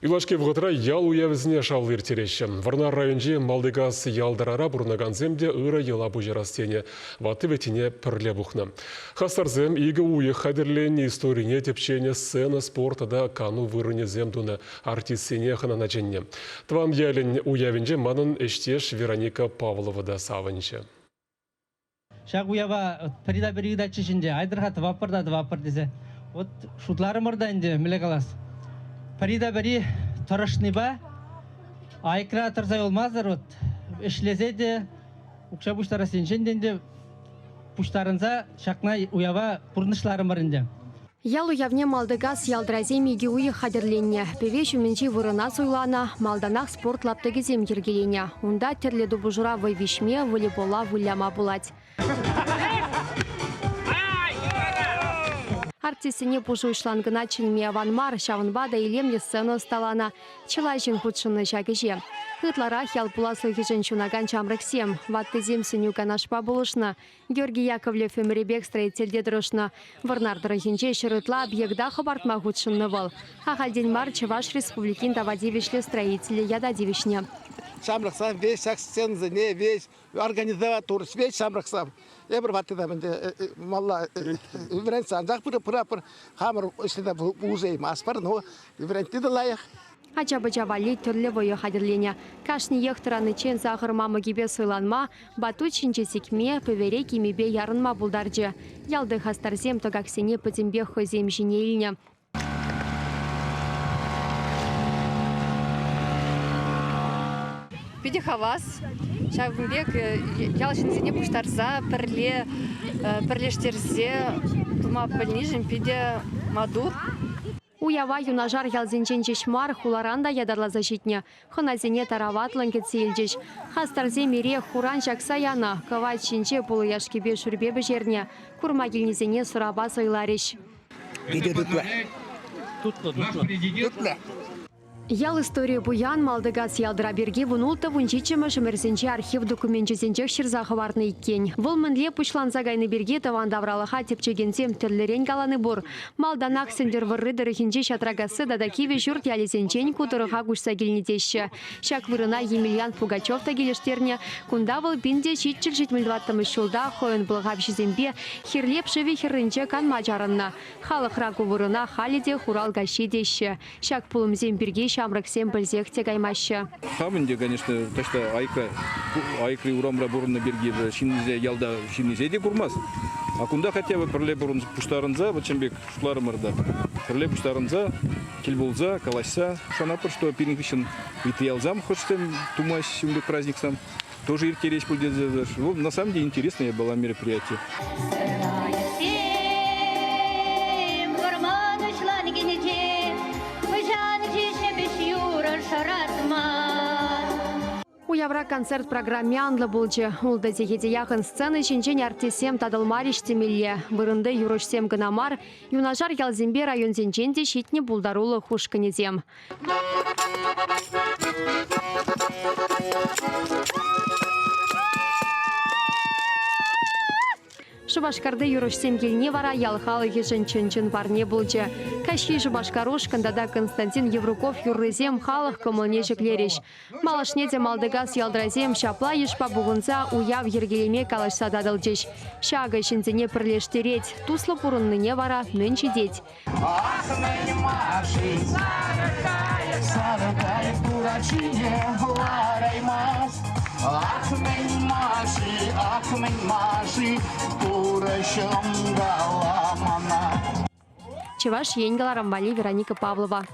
Юлашки вӑхӑтра ял уявӗсене шавлӑ ирттереҫҫӗ. Вӑрнар районӗнчи Малтикас Ялтӑрара пурӑнакансем те ырӑ йӑла пуҫарас тенӗ. Ватти-вӗттине пӗрле пухнӑ. Хастарсем икӗ уйӑх хатӗрленнӗ историне тӗпченӗ сцена, спорт тата кану вырӑнӗсем тунӑ артистсене хӑнана чӗннӗ. Тӑван ялӗн уявӗнче манӑн ӗҫтеш Вероника Павлова та савӑнчӗ. Ҫак уява пӗри та пӗри ыйтатчӗҫ ӗнтӗ, айтӑр-ха тӑватпӑр та тӑватпӑр тесе. Вот шутларӑмӑр та ӗнтӗ, мӗнле калас, пӗри та пӗри тӑрӑшнипе айкра тӑрса юлмасӑр вот ӗҫлесе те укҫа пуҫтарас енчен те ӗнтӗ пуҫтарӑнса ҫакна уява пурнӑҫларӑмӑр ӗнтӗ. Ял уявне Малтикас Ялтӑрасем икӗ уйӑх хатӗрленнӗ. Пӗве ҫумӗнчи вырӑна суйланӑ, малтанах спорт лаптӑкӗсем йӗркеленӗ. Унта тӗрлӗ тупӑшура вӑй виҫме, волейболла выляма пулать. Артистсене пушӑ уҫланкӑна чӗнме аван мар, ҫавӑнпа та илемлӗ сцена ӑсталанӑ. Чылай ҫын хутшӑннӑ ҫак ӗҫе. Ытларах ял пуласлӑхӗшӗн ҫунакан ҫамрӑксем, ваттисем сӗнӳ-канашпа пулӑшнӑ. Георгий Яковлев ӗмӗрӗпех строительте тӑрӑшнӑ. Вӑрнар тӑрӑхӗнче ҫӗр ытла объекта хӑпартма хутшӑннӑ вӑл. Ахальтен мар Чӑваш Республикин тава тивӗҫлӗ строителӗ ята тивӗҫнӗ. Ҫамрӑксем веҫ ҫак сценӑсене веҫ организовать веҫ ҫамрӑксем. Эпир ваттисем ӗнтӗ малла вӗрентсе анчах пыратпӑр. Хамӑр ӗҫлесе пулӑшаймастпӑр, но вӗрентни те лайӑх. Ача-пӑча валли тӗрлӗ вӑйӑ хатӗрленӗ. Кашниех тӑраниччен сахӑр мамӑкӗпе сӑйланма, батут ҫинче сикме, пӗвере кимӗпе ярӑнма пултарчӗ. Ялти хастарсем тӑкаксене пӗтӗмпех хӑйсем ҫине илнӗ. Питӗ хавас. Ҫавӑн пек ял ҫыннисене пуҫтарса пӗрле пӗрлештерсе тума пӗлнишӗн питӗ маттур. Уява юнашар ялсенчен ҫеҫ мар, хуларан та ятарласа ҫитнӗ. Хӑнасене тараватлӑн кӗтсе илчӗҫ. Хастарсем ирех хуран ҫакса янӑ, кӑвайт ҫинче пулӑ яшкипе шӳрпе пӗҫернӗ. Курма килнисене сӑрапа сӑйларӗҫ. Питӗ тутлӑ. Тутлӑ, тутлӑ. Тутлӑ. Ял историйӗ пуян Малтикас Ялтӑра пирки вунулттӑ-вунҫиччӗмӗш ӗмӗрсенче архив докуменчӗсенчех ҫырса хӑварнӑ иккен. Вӑл мӗнле пуҫланса кайни пирки тӑван тавралӑха тӗпчекенсем тӗрлӗрен калани пур. Малтанах Сӗнтӗрвӑрри тӑрӑхӗнчи Ҫатракасси тата Кивӗ Ҫурт ялӗсенчен ку тӑрӑха куҫса килнӗ теҫҫӗ. Ҫак вырӑна Емельян Пугачев та килӗштернӗ. Кунта вӑл 1774 ҫулта хӑйӗн пӑлхавҫисемпе Хирлеп шывӗ хӗрринче канма чарӑннӑ. Халӑхра ку вырӑна халӗ те Хурал каҫҫи теҫҫӗ. Ҫак пулӑмсем пирки ҫамрӑксем пӗлсех те каймаҫҫӗ. Хам ӗнтӗ, конечно, таҫта айкра, айкри урамра пурӑннӑ пирки ҫыннисене ялта ҫыннисене те курмасть. А кунта хотя бы пӗрле пуҫтарӑнса, вот ҫын пек шутларӑмӑр та, пӗрле пуҫтарӑнса, тӗл пулса, калаҫса шанатпӑр, что пирӗн хыҫҫӑн ытти ялсам хӑшсем тумаҫ ун пек праздниксем, тоже ирттереҫ пуль тесе. Ну, на самом деле интересное было мероприятие. Уявра концерт программи анлӑ пулчӗ. Ултӑ сехете яхӑн сцена ҫинчен артистсем татӑлмарӗҫ темелле. Вырӑнти юрӑҫсем кӑна мар, юнашар ялсемпе районсенчен те ҫитнӗ пултарулӑх ушкӑнӗсем. Шупашкарти юрӑҫсем килни вара ял халӑхӗшӗн чӑн-чӑн парне пулчӗ. Каҫхи Шупашкар ушкӑн тата Константин Евруков юррисем халӑх кӑмӑлне ҫӗклерӗҫ. Малашне те Малтикас Ялтӑрасем ҫапла йышпа пухӑнса уяв йӗркелеме калаҫса татӑлчӗҫ. Ҫакӑ ҫынсене пӗрлештерет, туслӑ пурӑннине вара мӗн ҫитет? Чӑваш Ен кӑларӑм валли Вероника Павлова.